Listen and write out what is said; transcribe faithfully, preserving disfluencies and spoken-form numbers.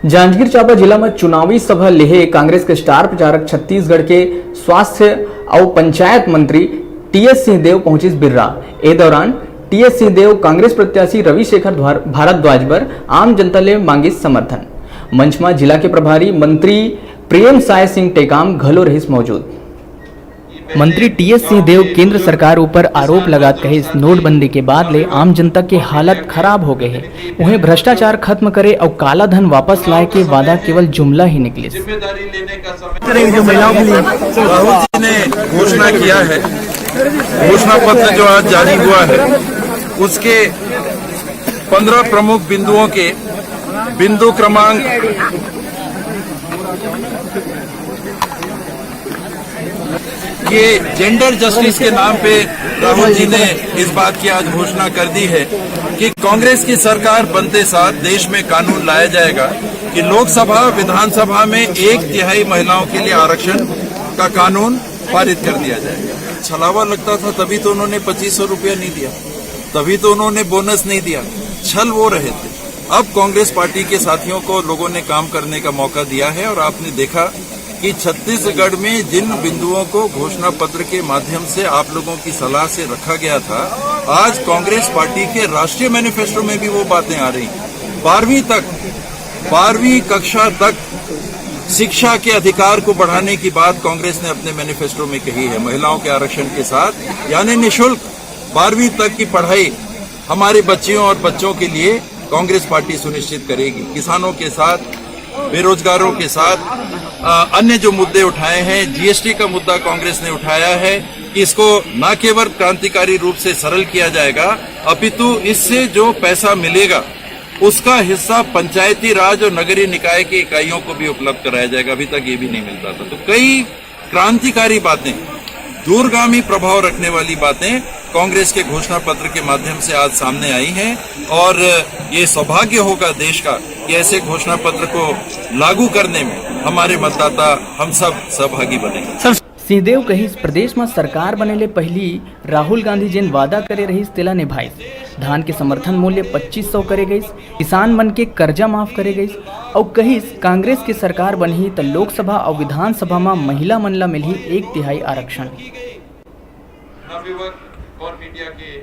जांजगीर चांपा जिला म चुनावी सभा लेहे कांग्रेस के स्टार प्रचारक छत्तीसगढ़ के स्वास्थ्य अउ पंचायत मंत्री टीएस सिंहदेव पहुंचिस बिर्रा। ए दौरान टीएस सिंहदेव कांग्रेस प्रत्याशी रविशेखर द्वार-, भारद्वाज बर आम जनता ले मांगिस समर्थन। मंच म जिला के प्रभारी मंत्री प्रेम साय सिंह टेकाम घलो रहिस मौजूद। मंत्री टीएस सिंहदेव केंद्र सरकार ऊपर आरोप लगात कहिस, नोटबंदी के बाद ले आम जनता के हालत खराब हो गए हे। उहें, भ्रष्टाचार खत्म करे अउ काला धन वापस लाए के वादा केवल जुमला ही निकलिस। राहुल जी ने घोषणा किया है, घोषणा पत्र जो आज जारी हुआ है, उसके पंद्रह प्रमुख बिंदुओं के बिंदु क्रमांक ये जेंडर जस्टिस के नाम पे राहुल जी ने इस बात की आज घोषणा कर दी है कि कांग्रेस की सरकार बनते साथ देश में कानून लाया जाएगा कि लोकसभा, विधानसभा में एक तिहाई महिलाओं के लिए आरक्षण का कानून पारित कर दिया जाएगा। छलावा लगता था, तभी तो उन्होंने पच्चीस सौ रुपया नहीं दिया, तभी तो उन्होंने बोनस नहीं दिया। छल वो रहे थे। अब कांग्रेस पार्टी के साथियों को लोगों ने काम करने का मौका दिया है और आपने देखा कि छत्तीसगढ़ में जिन बिंदुओं को घोषणा पत्र के माध्यम से आप लोगों की सलाह से रखा गया था, आज कांग्रेस पार्टी के राष्ट्रीय मैनिफेस्टो में भी वो बातें आ रही हैं। बारहवीं तक, बारहवीं कक्षा तक शिक्षा के अधिकार को बढ़ाने की बात कांग्रेस ने अपने मैनिफेस्टो में कही है। महिलाओं के आरक्षण के साथ, यानी निशुल्क बारहवीं तक की पढ़ाई हमारे बच्चियों और बच्चों के लिए कांग्रेस पार्टी सुनिश्चित करेगी। किसानों के साथ, बेरोजगारों के साथ, अ, अन्य जो मुद्दे उठाए हैं, जीएसटी का मुद्दा कांग्रेस ने उठाया है कि इसको न केवल क्रांतिकारी रूप से सरल किया जाएगा, अपितु इससे जो पैसा मिलेगा, उसका हिस्सा पंचायती राज और नगरीय निकाय की इकाइयों को भी उपलब्ध कराया जाएगा। अभी तक ये भी नहीं मिलता था। तो कई क्रांतिकारी बातें, दूरगामी प्रभाव रखने वाली बातें कांग्रेस के घोषणा पत्र के माध्यम से आज सामने आई हैं और ये सौभाग्य होगा देश का कि ऐसे घोषणा पत्र को लागू करने में हमारे मतदाता, हम सब सहभागी बनेंगे। सिंहदेव कहिस, प्रदेश म सरकार बने ले पहिली राहुल गांधी जेन वादा करे रहिस, तेला निभाइस। धान के समर्थन मूल्य पच्चीस सौ करे गइस, किसान मन के कर्जा माफ करे गइस, अउ कहिस, कांग्रेस के सरकार बनही, त लोकसभा अउ विधानसभा म महिला मन ला मिलही एक तिहाई आरक्षण। नवयुवक और मीडिया के